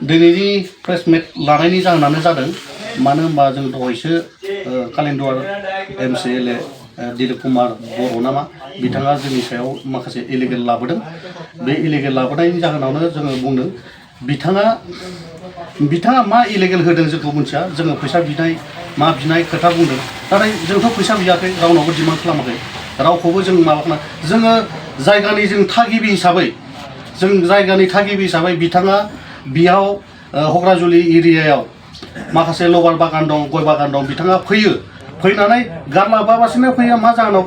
दिनैनि प्रेस मिट लानायनि जाहोनानो जादों मानो होनबा जों दहायसो कालिन्दुवार MCLA दिलीप कुमार बर' नामा बिथाङा जोंनि सायाव माखासे इलिगेल लाबोदों बे इलिगेल लाबोनायनि जाहोनावनो जोङो बुंदों बिथाङा मा इलिगेल होदों जोंखौ मिथिया जोङो फैसा बिनाय मा बिनाय खोथा बुंदों नाथाय जोंथ' फैसा बियाखै रावनावबो डिमान्ड खालामाखै रावखौबो जों माबा जोङो जायगानि जों थागिबि हिसाबै बिथाङा बियाव हग्राजुलि एरियायाव माखासे लबार बागान दं गय बागान दं बिथाङा फैनानै गारलाबासिनो फैयो मा जाहोनाव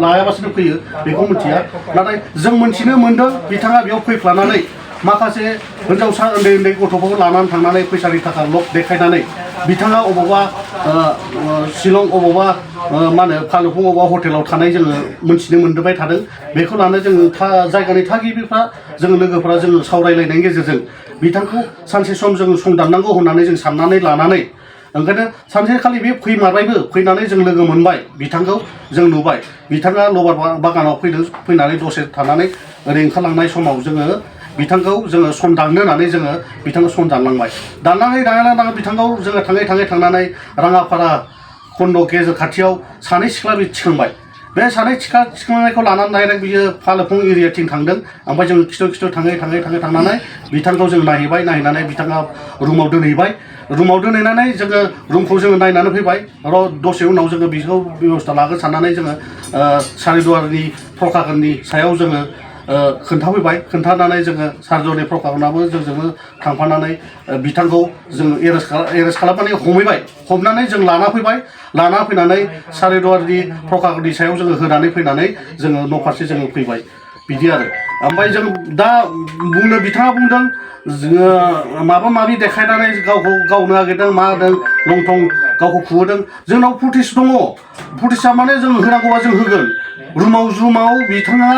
लायाबासिनो फैयो बेखौ मिथिया नाथाय जों मिथिनो मोन्दों बिथाङा बेयाव फैफ्लानानै माखासे हिनजावसा उन्दै गथ'फोरखौ लानानै थांनानै फैसानि थाखा लब देखायनानै बिथाङा अबावबा शिलं अबावबा मा होनो फालुफुं अबावबा हटेलाव थानाय जोङो मिथिनो मोनबाय थादों बेखौ लानानै जोङो जायगानि थागिबिफ्रा जों लोगोफ्रा जोङो सावरायलायनायनि गेजेरजों बिथांखौ सानसे सम जों संदाननांगौ होननानै जों साननानै लानानै ओंखायनो सानसेखालि बे फैमारबायबो फैनानै जों लोगो मोनबाय बिथांखौ जों नुबाय बिथाङा लबार बागानाव फैनानै दसे थानानै ओरै ओंखारलांनाय समाव जोङो बिथांखौ जोङो सम दाननो होननानै जोङो बिथांखौ सम दानलांबाय दानलांनानै बिथांखौ जोङो थांनानै राङापारा खन्द गेजेर खाथियाव सानै सिख्ला बि थिखांबाय बे सानै थिखांनायखौ लानानै डाइरेक्ट बियो फालुफुं एरियाथिं थांदों ओमफ्राय जों खिथु थाङै थांनानै बिथांखौ जों नायहैनानै बिथाङा रुमाव दोनहैनानै जोङो रुमखौ जोङो नायनानै फैबाय दसे उनाव जोङो बेखौ बेबस्था लागोन साननानै जोङो सारिदुवारनि प्रकाशननि सायाव जोङो खोन्थानानै जोङो सारिदुवारनि प्रकाशनाबो जोंजोंनो थांफानानै बिथांखौ जों एरेस्ट खालामनानै हमनानै जों लाना फैनानै सारिदुवारनि प्रकाशननि सायाव जोङो होनानै फैनानै जोङो न' फारसे जोङो फैबाय बिदि आरो ओमफ्राय जों दा बिथाङा बुंदों जोङो माबा माबि देखायनानै गावखौ गावनो नागिरदों मा होदों लं थं गावखौ खुहोदों जोंनाव फुटेज दङ फुटेजआ माने जों होनांगौबा जों होगोन रुमाव बिथाङा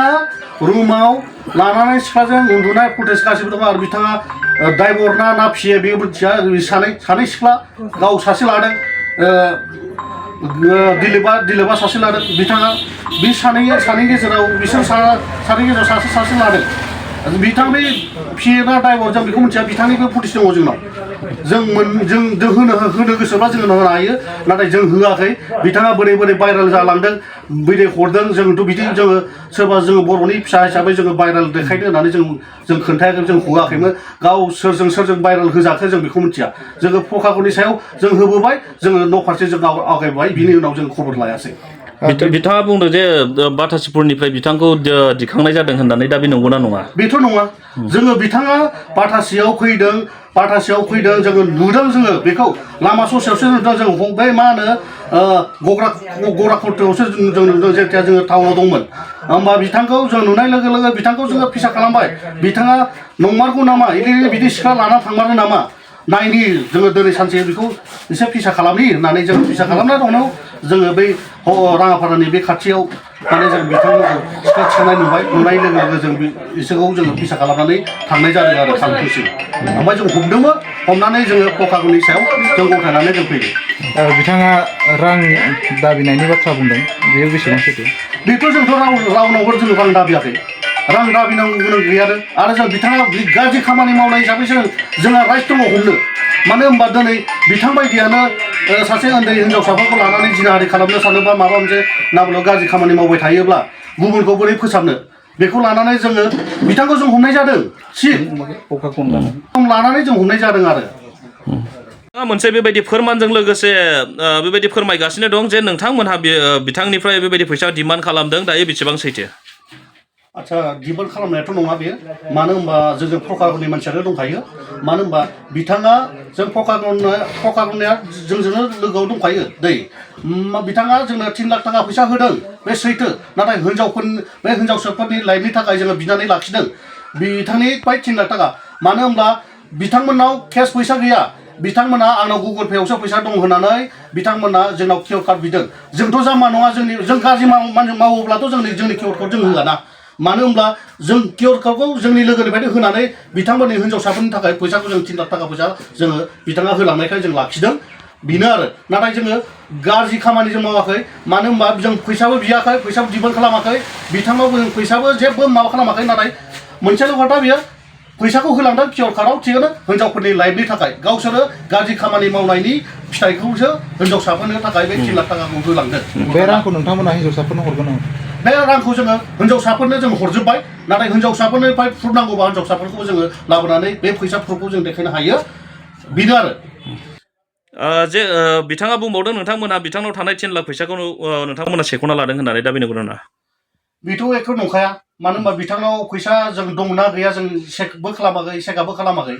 रुमाव लानानै सिख्लाजों उन्दुनाय फुटेज गासिबो दङ आरो बिथाङा ड्राइभार ना फियो बे मिथिया सानै सिख्ला गाव सासे लादों दिलीपआ सासे लादों बिथाङा बे सानै गेजेराव बिसोर सानै गेजेराव सासे लादों बिथांनि फियोना ड्राइभार जों बेखौ मिथिया बिथांनिबो फुटेज दङ जोंनाव होनो गोसोब्ला जोङो होनो हायो नाथाय जों होआखै बिथाङा बोरै भाइरेल जालांदों बोरै हरदों जोंथ' बिदि जोङो सोरबा जोङो बर'नि फिसा हिसाबै जोङो भाइरेल देखायनो होननानै जों खोन्थायाखै जों हगाखैमोन गाव सोरजों भाइरेल होजाखो जों बेखौ मिथिया जोङो प्रकाशननि सायाव जों होबोबाय जोङो न' फारसे जों आवगायबाय बिनि उनाव जों खबर लायासै बिथाङा बुंदों जे बाथासिपुरनिफ्राय बिथांखौ दिखांनाय जादों होननानै दा बे नंगौना नङा बेथ' नङा जोङो बिथाङा बाथासियाव फैदों जोङो नुदों जोङो बेखौ लामा ससेयावसो नुदों जों बै मा होनो गग्राख'थायावसो जों नुदों जेथिया जोङो टाउनाव दंमोन होमबा बिथांखौ जों नुनाय लोगो बिथांखौ जोङो फिसा खालामबाय बिथाङा नंमारगौ नामा बिदि सिख्ला लाना थांमारो नामा नायनि जोङो दिनै सानसे बेखौ एसे फिसा खालामनि होननानै जों फिसा खालामनाय दंनाव जोङो बै राङापारानि बे खाथियाव माने जों बिथांमोनखौ सिख्ला थिखांनाय नुनाय लोगो जों बिसोरखौ जोङो फिसा खालामनानै थांनाय जादों आरो फालुफुंसिम ओमफ्राय जों हमदोंमोन हमनानै जोङो प्रकाशननि सायाव जों गथायनानै जों फैदों बिथाङा रां दाबिनायनि बाथ्रा बुंदों बेयो बेसेबां सैथो बेथ' जोंथ' रावनावबो जों रां दाबियाखै रां दाबिनांगौ गोनां गैया आरो जों बिथाङा गाज्रि खामानि मावनाय हिसाबै जोंहा राइट दङ हमनो मानो होनबा दिनै बिथां बायदियानो सासे उन्दै हिनजावसाफोरखौ लानानै जिनाहारि खालामनो सानोबा माबा मोनसे नाबलाव गाज्रि खामानि मावबाय थायोब्ला गुबुनखौ बोरै फोसाबनो बेखौ लानानै जोङो बिथांखौ जों हमनाय जादों लानानै जों हमनाय जादों आरो मोनसे बेबायदि फोरमानजों लोगोसे बेबायदि फोरमायगासिनो दं जे नोंथांमोनहा बिथांनिफ्राय बेबायदि फैसा डिमान्ड खालामदों दायो बेसेबां सैथो आच्छा डिमान्ड खालामनायाथ' नङा बेयो मानो होनबा जों प्रकाशननि मानसियानो दंखायो मानो होनबा बिथाङा जों प्रकाशननिया जोंजोंनो लोगोआव दंखायो बिथाङा जोंनो 3 लाख थाखा फैसा होदों बे सैथो नाथाय हिनजावसाफोरनि लाइफनि थाखाय जोङो बिनानै लाखिदों बिथांनिफ्राय 3 लाख थाखा मानो होनब्ला बिथांमोननाव केस फैसा गैया बिथांमोना आंनाव गुगल पेआवसो फैसा दं होननानै बिथांमोना जोंनाव किउआर कार्ड बिदों जोंथ' जाम्बा नङा जों गाज्रि मावोब्लाथ' जोंनि किउआर कार्ड जों होआ ना मानो होनब्ला जों किउआर कार्डखौ जोंनि लोगोनिफ्रायनो होनानै बिथांमोननि हिनजावसाफोरनि थाखाय फैसाखौ जों 3 लाख थाखा फैसा जोङो बिथाङा होलांनायखाय जों लाखिदों बेनो आरो नाथाय जोङो गाज्रि खामानि जों मावाखै मानो होनबा जों फैसाबो बियाखै फैसाबो डिमान्ड खालामाखै बिथांनावबो जों फैसाबो जेबो माबा खालामाखै नाथाय मोनसेल' खोथा बियो फैसाखौ होलांदों पियर कार्डआव थिगानो हिनजावफोरनि लाइफनि थाखाय गावसोरो गाज्रि खामानि मावनायनि फिथाइखौसो हिनजावसाफोरनो थाखाय बे 3 लाख थाखाखौ होलांदों बे रांखौ नोंथांमोना हिन्जावसाफोरनो हरगोन नामा बे रांखौ जोङो हिनजावसाफोरनो जों हरजोब्बाय नाथाय हिनजावसाफोरनिफ्राय प्रुफ नांगौबा हिनजावसाफोरखौ जोङो लाबोनानै बे फैसा प्रुफखौ जों देखायनो हायो बेनो आरो जे बिथाङा बुंबावदों नोंथांमोनहा बिथांनाव थानाय 10 लाख फैसाखौ नोंथांमोना सेख'ना लादों होननानै दा बेनो नंगौना बेथ' एख' नंखाया मानो होनबा बिथांनाव फैसा जों दंना गैया जों चेकबो खालामाखै चेकआपबो खालामाखै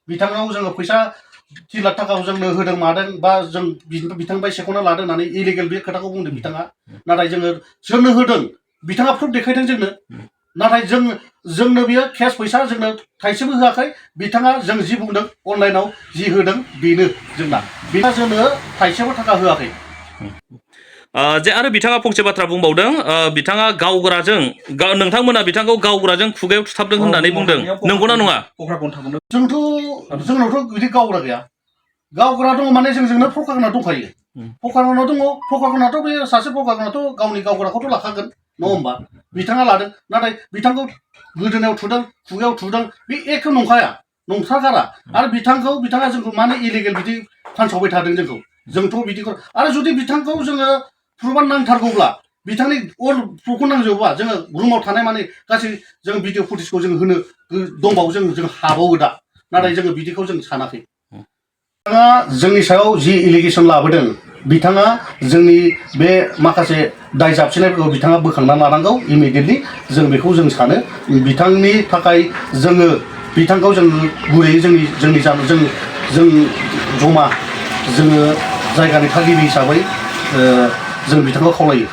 बिथांनाव जोङो फैसा 3 लाख थाखाखौ जोंनो होदों मादों बा जों बिथांनिफ्राय सेख'ना लादों होननानै इलिगेल बे खोथाखौ बुंदों बिथाङा नाथाय जोङो सोरनो होदों बिथाङा प्रुफ देखायदों जोंनो नाथाय जोंनो बियो केस फैसा जोंनो थाइसेबो होआखै बिथाङा जों जि बुंदों अनलाइनाव जि होदों बेनो जोंना बिथाङा जोंनो थाइसेबो थाखा होआखै जे आरो बिथाङा फंसे बाथ्रा बुंबावदों बिथाङा गावग्राजों नोंथांमोना बिथांखौ गावग्राजों खुगायाव थुथाबदों होननानै बुंदों नंगौना नङा जोंनावथ' बिदि गावग्रा गैया गावग्रा दङ माने जोंजोंनो फकागोना दंखायो फकागोना दङ फकागोनाथ' बे सासे फकागोनाथ' गावनि गावग्राखौथ' लाखागोन नङा होमबा बिथाङा लादों नाथाय बिथांखौ गोदोनायाव थुदों खुगायाव थुदों बे एखे नंखाया नंथ्रागारा आरो बिथाङा जोंखौ मानो इलिगेल बिदि फानसावबाय थादों जोंथ' बिदिखौ आरो जुदि बिथांखौ जोङो प्रुफा नांथारगौब्ला बिथांनि अल प्रुफखौ नांजोबोबा जोङो रुमाव थानाय माने गासै जों भिडिअ फुटेजखौ जों होनो दंबावो जों हाबावो दा नाथाय जोङो बिदिखौ जों सानाखै बिथाङा जोंनि सायाव जि एलिगेसन लाबोदों बिथाङा जोंनि बे माखासे दाय जाबसिननायफोरखौ बिथाङा बोखांना लानांगौ इमिडियेटलि जों बेखौ जों सानो बिथांनि थाखाय जोङो बिथांखौ जों गुरैयै जों जमा जोङो जायगानि थागिबि हिसाबै जों बिथांखौ खावलायो